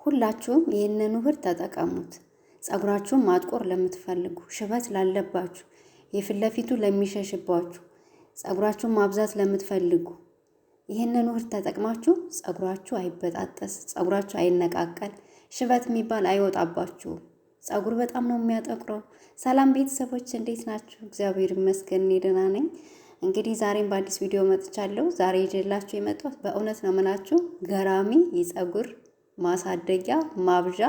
ሁላችሁም ይህንን ውህድ ተጠቀሙት። ጸጉራችሁን ማጥቆር ለምትፈልጉ፣ ሽበት ላለባችሁ፣ የፊት ለፊቱ ለሚሸሽባችሁ፣ ጸጉራችሁን ማብዛት ለምትፈልጉ ይህንን ውህድ ተጠቅማችሁ ጸጉራችሁ አይበጣጠስ፣ ጸጉራችሁ አይነቃቀል፣ ሽበት የሚባል አይወጣባችሁም። ጸጉር በጣም ነው የሚያጠቁረው። ሰላም ቤተሰቦች እንዴት ናችሁ? እግዚአብሔር ይመስገን እኔ ደህና ነኝ። እንግዲህ ዛሬም በአዲስ ቪዲዮ መጥቻለሁ። ዛሬ ይዤላችሁ የመጣሁት በእውነት ነው የምላችሁ ገራሚ የጸጉር ማሳደጊያ ማብዣ፣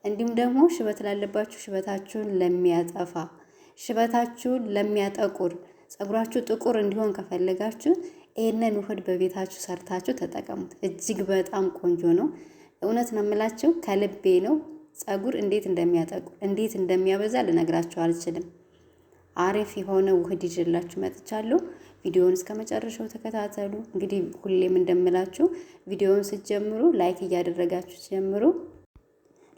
እንዲሁም ደግሞ ሽበት ላለባችሁ ሽበታችሁን ለሚያጠፋ፣ ሽበታችሁን ለሚያጠቁር፣ ጸጉራችሁ ጥቁር እንዲሆን ከፈለጋችሁ ይህንን ውህድ በቤታችሁ ሰርታችሁ ተጠቀሙት። እጅግ በጣም ቆንጆ ነው። እውነት ነው የምላችሁ ከልቤ ነው። ጸጉር እንዴት እንደሚያጠቁር እንዴት እንደሚያበዛ ልነግራችሁ አልችልም። አሪፍ የሆነ ውህድ ይዤላችሁ መጥቻለሁ። ቪዲዮውን እስከ መጨረሻው ተከታተሉ። እንግዲህ ሁሌም እንደምላችሁ ቪዲዮውን ስትጀምሩ like እያደረጋችሁ ጀምሩ።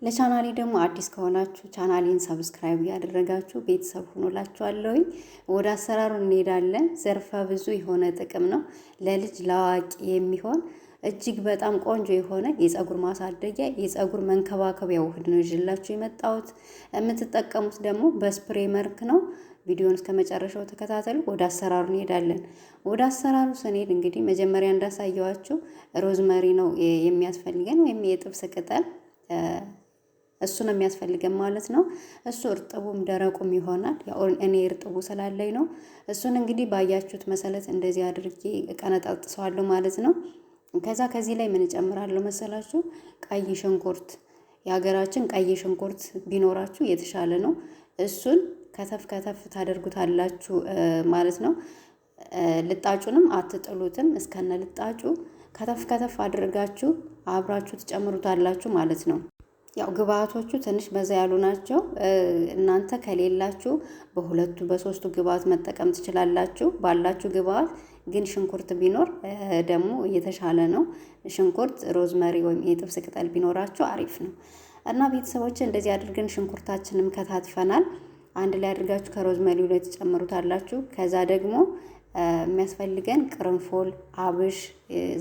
ለቻናሌ ደግሞ አዲስ ከሆናችሁ ቻናሌን subscribe እያደረጋችሁ ቤተሰብ ሆኖላችኋለሁኝ። ወደ አሰራሩ እንሄዳለን። ዘርፈ ብዙ የሆነ ጥቅም ነው ለልጅ ለአዋቂ የሚሆን እጅግ በጣም ቆንጆ የሆነ የፀጉር ማሳደጊያ የፀጉር መንከባከቢያ ውህድ ነው ይዤላችሁ የመጣሁት። የምትጠቀሙት ደግሞ በ spray መልክ ነው። ቪዲዮን እስከ መጨረሻው ተከታተሉ። ወደ አሰራሩ እንሄዳለን። ወደ አሰራሩ ስንሄድ እንግዲህ መጀመሪያ እንዳሳየዋችሁ rosemary ነው የሚያስፈልገን ወይም የጥብስ ቅጠል እሱ ነው የሚያስፈልገን ማለት ነው። እሱ እርጥቡም ደረቁም ይሆናል። ያው እኔ እርጥቡ ስላለኝ ነው። እሱን እንግዲህ ባያችሁት መሰረት እንደዚህ አድርጌ ቀነጣጥሰዋለሁ ማለት ነው። ከዛ ከዚህ ላይ ምን እጨምራለሁ መሰላችሁ? ቀይ ሽንኩርት፣ የሀገራችን ቀይ ሽንኩርት ቢኖራችሁ የተሻለ ነው። እሱን ከተፍ ከተፍ ታደርጉታላችሁ ማለት ነው። ልጣጩንም አትጥሉትም። እስከነ ልጣጩ ከተፍ ከተፍ አድርጋችሁ አብራችሁ ትጨምሩታላችሁ ማለት ነው። ያው ግብአቶቹ ትንሽ በዛ ያሉ ናቸው። እናንተ ከሌላችሁ በሁለቱ በሶስቱ ግብአት መጠቀም ትችላላችሁ። ባላችሁ ግብአት ግን ሽንኩርት ቢኖር ደግሞ እየተሻለ ነው። ሽንኩርት፣ ሮዝመሪ ወይም የጥብስ ቅጠል ቢኖራችሁ አሪፍ ነው። እና ቤተሰቦች እንደዚህ አድርገን ሽንኩርታችንም ከታትፈናል። አንድ ላይ አድርጋችሁ ከሮዝመሪው ላይ ትጨምሩታላችሁ። ከዛ ደግሞ የሚያስፈልገን ቅርንፎል፣ አብሽ፣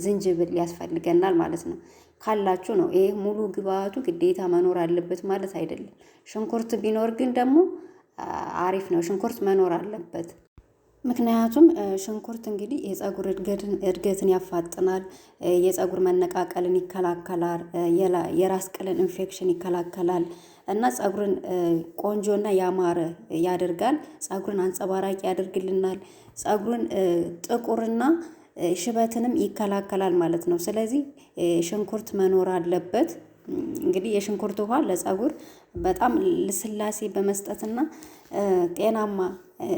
ዝንጅብል ያስፈልገናል ማለት ነው። ካላችሁ ነው። ይሄ ሙሉ ግብአቱ ግዴታ መኖር አለበት ማለት አይደለም። ሽንኩርት ቢኖር ግን ደግሞ አሪፍ ነው። ሽንኩርት መኖር አለበት። ምክንያቱም ሽንኩርት እንግዲህ የፀጉር እድገትን ያፋጥናል፣ የፀጉር መነቃቀልን ይከላከላል፣ የራስ ቅልን ኢንፌክሽን ይከላከላል እና ፀጉርን ቆንጆና ያማረ ያደርጋል። ፀጉርን አንጸባራቂ ያደርግልናል። ፀጉርን ጥቁርና ሽበትንም ይከላከላል ማለት ነው። ስለዚህ ሽንኩርት መኖር አለበት። እንግዲህ የሽንኩርት ውሃ ለፀጉር በጣም ልስላሴ በመስጠትና ጤናማ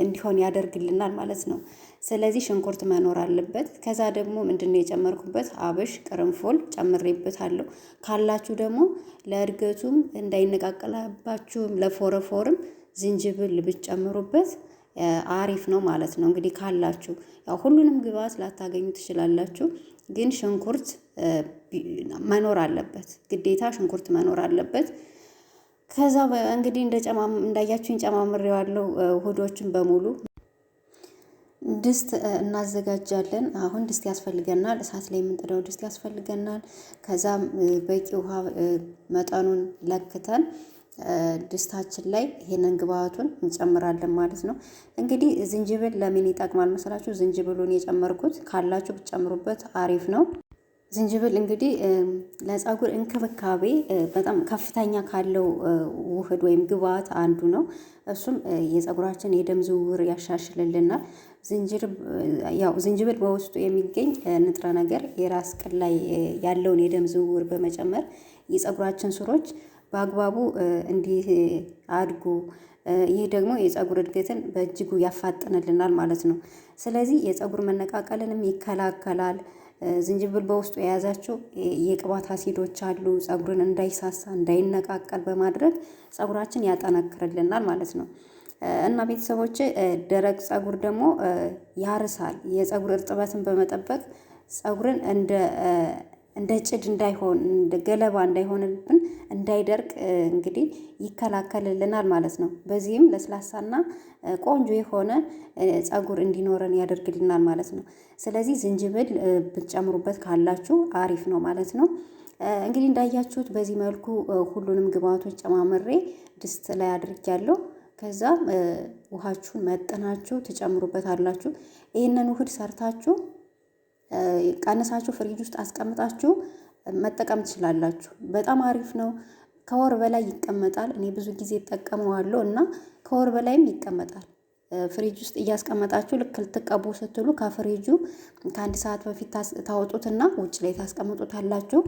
እንዲሆን ያደርግልናል ማለት ነው። ስለዚህ ሽንኩርት መኖር አለበት። ከዛ ደግሞ ምንድነው የጨመርኩበት? አብሽ፣ ቅርንፉል ጨምሬበታለሁ። ካላችሁ ደግሞ ለእድገቱም እንዳይነቃቀላባችሁም ለፎረፎርም ዝንጅብል ብትጨምሩበት አሪፍ ነው ማለት ነው። እንግዲህ ካላችሁ ያው ሁሉንም ግብአት ላታገኙ ትችላላችሁ፣ ግን ሽንኩርት መኖር አለበት ግዴታ፣ ሽንኩርት መኖር አለበት። ከዛ እንግዲህ እንዳያችሁኝ ጨማምሬዋለሁ ውህዶችን በሙሉ። ድስት እናዘጋጃለን። አሁን ድስት ያስፈልገናል። እሳት ላይ የምንጥደው ድስት ያስፈልገናል። ከዛም በቂ ውሃ መጠኑን ለክተን ድስታችን ላይ ይሄንን ግብአቱን እንጨምራለን ማለት ነው። እንግዲህ ዝንጅብል ለምን ይጠቅማል መሰላችሁ? ዝንጅብሉን የጨመርኩት ካላችሁ ብትጨምሩበት አሪፍ ነው። ዝንጅብል እንግዲህ ለፀጉር እንክብካቤ በጣም ከፍተኛ ካለው ውህድ ወይም ግብአት አንዱ ነው። እሱም የፀጉራችን የደም ዝውውር ያሻሽልልናል። ያው ዝንጅብል በውስጡ የሚገኝ ንጥረ ነገር የራስ ቅል ላይ ያለውን የደም ዝውውር በመጨመር የፀጉራችን ስሮች በአግባቡ እንዲህ አድጉ፣ ይህ ደግሞ የፀጉር እድገትን በእጅጉ ያፋጥንልናል ማለት ነው። ስለዚህ የፀጉር መነቃቀልንም ይከላከላል። ዝንጅብል በውስጡ የያዛቸው የቅባት አሲዶች አሉ። ፀጉርን እንዳይሳሳ እንዳይነቃቀል በማድረግ ፀጉራችን ያጠነክርልናል ማለት ነው። እና ቤተሰቦች ደረቅ ፀጉር ደግሞ ያርሳል። የፀጉር እርጥበትን በመጠበቅ ፀጉርን እንደ ጭድ እንዳይሆን፣ እንደ ገለባ እንዳይሆንብን፣ እንዳይደርቅ እንግዲህ ይከላከልልናል ማለት ነው። በዚህም ለስላሳና ቆንጆ የሆነ ፀጉር እንዲኖረን ያደርግልናል ማለት ነው። ስለዚህ ዝንጅብል ብትጨምሩበት ካላችሁ አሪፍ ነው ማለት ነው። እንግዲህ እንዳያችሁት በዚህ መልኩ ሁሉንም ግብአቶች ጨማምሬ ድስት ላይ አድርጊያለሁ። ከዛ ውሃችሁን መጥናችሁ ትጨምሩበታላችሁ። ይህንን ውህድ ሰርታችሁ ቀንሳችሁ ፍሪጅ ውስጥ አስቀምጣችሁ መጠቀም ትችላላችሁ። በጣም አሪፍ ነው። ከወር በላይ ይቀመጣል። እኔ ብዙ ጊዜ እጠቀመዋለሁ እና ከወር በላይም ይቀመጣል። ፍሪጅ ውስጥ እያስቀመጣችሁ ልክ ልትቀቡ ስትሉ ከፍሪጁ ከአንድ ሰዓት በፊት ታወጡትና ውጭ ላይ ታስቀምጡታላችሁ።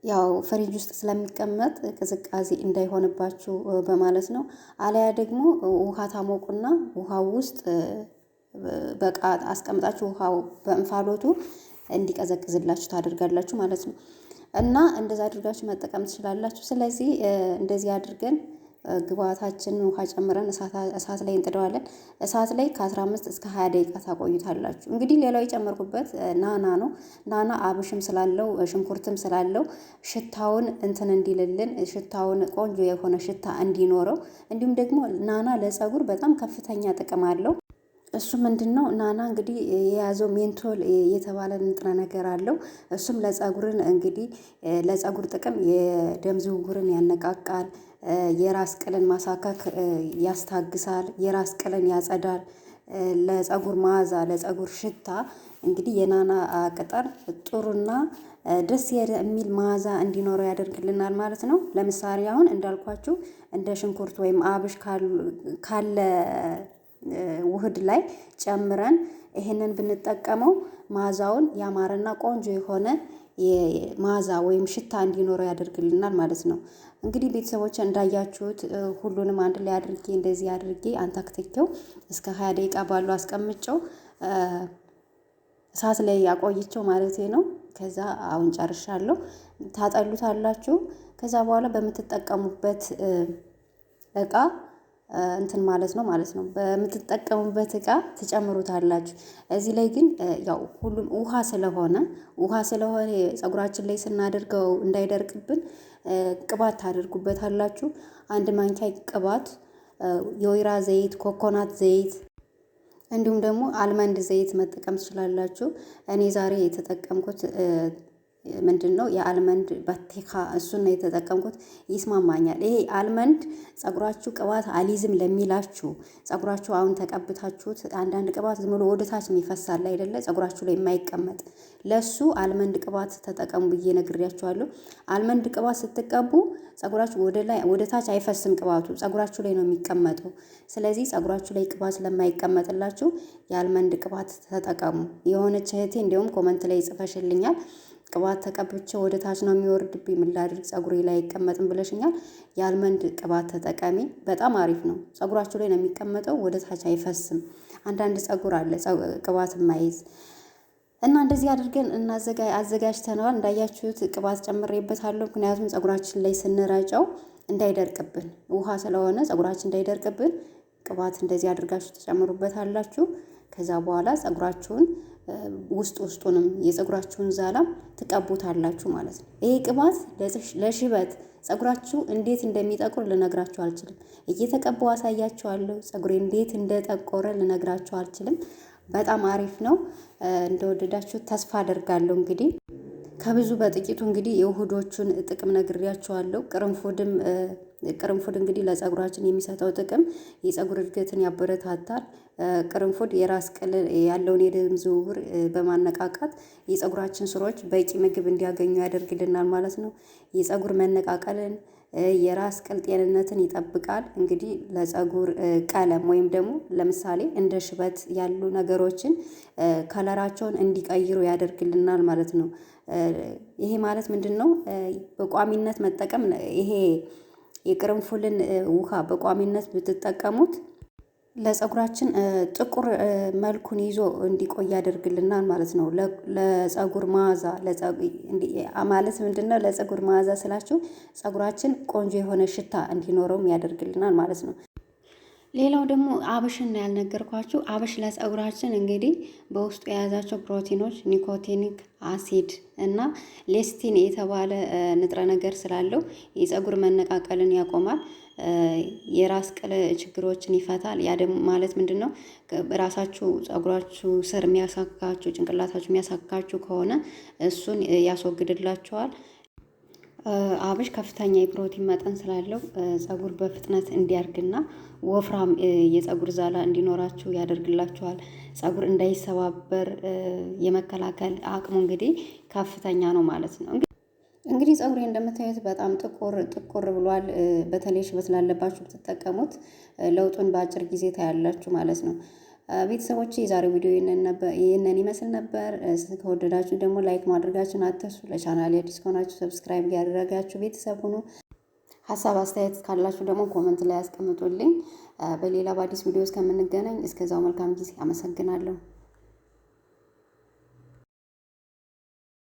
ያው ፍሪጅ ውስጥ ስለሚቀመጥ ቅዝቃዜ እንዳይሆንባችሁ በማለት ነው። አለያ ደግሞ ውሃ ታሞቁና ውሃው ውስጥ በቃ አስቀምጣችሁ ውሃው በእንፋሎቱ እንዲቀዘቅዝላችሁ ታደርጋላችሁ ማለት ነው። እና እንደዛ አድርጋችሁ መጠቀም ትችላላችሁ። ስለዚህ እንደዚህ አድርገን ግብአታችንን ውሃ ጨምረን እሳት ላይ እንጥደዋለን። እሳት ላይ ከ15 እስከ 20 ደቂቃ ታቆዩታላችሁ። እንግዲህ ሌላው የጨመርኩበት ናና ነው። ናና አብሽም ስላለው ሽንኩርትም ስላለው ሽታውን እንትን እንዲልልን፣ ሽታውን ቆንጆ የሆነ ሽታ እንዲኖረው፣ እንዲሁም ደግሞ ናና ለፀጉር በጣም ከፍተኛ ጥቅም አለው። እሱ ምንድን ነው? ናና እንግዲህ የያዘው menthol የተባለ ንጥረ ነገር አለው። እሱም ለፀጉርን እንግዲህ ለፀጉር ጥቅም የደም ዝውውርን ያነቃቃል፣ የራስ ቅልን ማሳከክ ያስታግሳል፣ የራስ ቅልን ያጸዳል። ለፀጉር መዓዛ፣ ለፀጉር ሽታ እንግዲህ የናና ቅጠል ጥሩና ደስ የሚል መዓዛ እንዲኖረው ያደርግልናል ማለት ነው። ለምሳሌ አሁን እንዳልኳችሁ እንደ ሽንኩርት ወይም አብሽ ካለ ውህድ ላይ ጨምረን ይሄንን ብንጠቀመው መዓዛውን ያማረና ቆንጆ የሆነ መዓዛ ወይም ሽታ እንዲኖረው ያደርግልናል ማለት ነው። እንግዲህ ቤተሰቦች እንዳያችሁት ሁሉንም አንድ ላይ አድርጌ እንደዚህ አድርጌ አንታክትኬው እስከ 20 ደቂቃ ባሉ አስቀምጨው እሳት ላይ ያቆይቸው ማለት ነው። ከዛ አሁን ጨርሻለሁ። ታጠሉታላችሁ። ከዛ በኋላ በምትጠቀሙበት እቃ እንትን ማለት ነው። በምትጠቀሙበት እቃ ትጨምሩታላችሁ። እዚህ ላይ ግን ያው ሁሉም ውሃ ስለሆነ ፀጉራችን ላይ ስናደርገው እንዳይደርቅብን ቅባት ታደርጉበታላችሁ። አንድ ማንኪያ ቅባት፣ የወይራ ዘይት፣ ኮኮናት ዘይት እንዲሁም ደግሞ almond ዘይት መጠቀም ትችላላችሁ። እኔ ዛሬ የተጠቀምኩት ምንድን ነው? የ almond ባቴካ፣ እሱን ነው የተጠቀምኩት። ይስማማኛል። ይሄ almond ጸጉራችሁ ቅባት አሊዝም ለሚላችሁ፣ ጸጉራችሁ አሁን ተቀብታችሁት አንዳንድ ቅባት ዝም ብሎ ወደታች የሚፈሳል አይደለ? ጸጉራችሁ ላይ የማይቀመጥ፣ ለሱ almond ቅባት ተጠቀሙ ብዬ ነግሬያችኋለሁ። Almond ቅባት ስትቀቡ ጸጉራችሁ ወደ ላይ ወደ ታች አይፈስም፣ ቅባቱ ጸጉራችሁ ላይ ነው የሚቀመጠው። ስለዚህ ጸጉራችሁ ላይ ቅባት ስለማይቀመጥላችሁ የ almond ቅባት ተጠቀሙ። የሆነች እህቴ እንዲሁም comment ላይ ጽፈሽልኛል፣ ቅባት ተቀብቼ ወደ ታች ነው የሚወርድብኝ፣ ምን ላድርግ፣ ፀጉሬ ላይ አይቀመጥም ብለሽኛል። የ almond ቅባት ተጠቀሚ፣ በጣም አሪፍ ነው። ፀጉራችሁ ላይ ነው የሚቀመጠው፣ ወደ ታች አይፈስም። አንዳንድ ፀጉር አለ ቅባት የማይዝ። እና እንደዚህ አድርገን አዘጋጅተነዋል። እንዳያችሁት ቅባት ጨምሬበታለሁ። ምክንያቱም ፀጉራችን ላይ ስንረጨው እንዳይደርቅብን፣ ውሃ ስለሆነ ፀጉራችን እንዳይደርቅብን ቅባት እንደዚህ አድርጋችሁ ትጨምሩበታላችሁ። ከዛ በኋላ ፀጉራችሁን ውስጥ ውስጡንም የፀጉራችሁን ዛላም ትቀቡታላችሁ ማለት ነው። ይሄ ቅባት ለሽበት፣ ፀጉራችሁ እንዴት እንደሚጠቁር ልነግራችሁ አልችልም። እየተቀባው አሳያችኋለሁ። ፀጉሬ እንዴት እንደጠቆረ ልነግራችሁ አልችልም። በጣም አሪፍ ነው። እንደወደዳችሁ ተስፋ አደርጋለሁ። እንግዲህ ከብዙ በጥቂቱ እንግዲህ የውህዶቹን ጥቅም ነግሬያችኋለሁ። ቅርንፉድም፣ ቅርንፉድ እንግዲህ ለፀጉራችን የሚሰጠው ጥቅም የፀጉር እድገትን ያበረታታል። ቅርንፉድ የራስ ቅል ያለውን የደም ዝውውር በማነቃቃት የፀጉራችን ስሮች በቂ ምግብ እንዲያገኙ ያደርግልናል ማለት ነው። የፀጉር መነቃቀልን፣ የራስ ቅል ጤንነትን ይጠብቃል። እንግዲህ ለፀጉር ቀለም ወይም ደግሞ ለምሳሌ እንደ ሽበት ያሉ ነገሮችን ከለራቸውን እንዲቀይሩ ያደርግልናል ማለት ነው። ይሄ ማለት ምንድን ነው? በቋሚነት መጠቀም፣ ይሄ የቅርንፉልን ውሃ በቋሚነት ብትጠቀሙት ለፀጉራችን ጥቁር መልኩን ይዞ እንዲቆይ ያደርግልናል ማለት ነው። ለፀጉር መዓዛ ማለት ምንድን ነው? ለፀጉር መዓዛ ስላችሁ ፀጉራችን ቆንጆ የሆነ ሽታ እንዲኖረውም ያደርግልናል ማለት ነው። ሌላው ደግሞ አብሽን ነው ያልነገርኳችሁ። አብሽ ለፀጉራችን እንግዲህ በውስጡ የያዛቸው ፕሮቲኖች nicotinic acid እና lecithin የተባለ ንጥረ ነገር ስላለው የፀጉር መነቃቀልን ያቆማል። የራስ ቅል ችግሮችን ይፈታል። ያ ደግሞ ማለት ምንድን ነው? ራሳችሁ ፀጉራችሁ ስር የሚያሳክካችሁ፣ ጭንቅላታችሁ የሚያሳክካችሁ ከሆነ እሱን ያስወግድላችኋል። አብሽ ከፍተኛ የፕሮቲን መጠን ስላለው ፀጉር በፍጥነት እንዲያድግና ወፍራም የፀጉር ዛላ እንዲኖራችሁ ያደርግላችኋል። ፀጉር እንዳይሰባበር የመከላከል አቅሙ እንግዲህ ከፍተኛ ነው ማለት ነው። እንግዲህ ፀጉሬ እንደምታዩት በጣም ጥቁር ጥቁር ብሏል። በተለይ ሽበት ላለባችሁ ብትጠቀሙት ለውጡን በአጭር ጊዜ ታያላችሁ ማለት ነው። ቤተሰቦች የዛሬው ቪዲዮ ይህንን ይመስል ነበር። ከወደዳችሁ ደግሞ like ማድረጋችሁን አትርሱ። ለቻናል አዲስ ከሆናችሁ subscribe ያደረጋችሁ ቤተሰብ ሁኑ። ሀሳብ አስተያየት ካላችሁ ደግሞ comment ላይ ያስቀምጡልኝ። በሌላ በአዲስ ቪዲዮ እስከምንገናኝ እስከዛው መልካም ጊዜ። አመሰግናለሁ።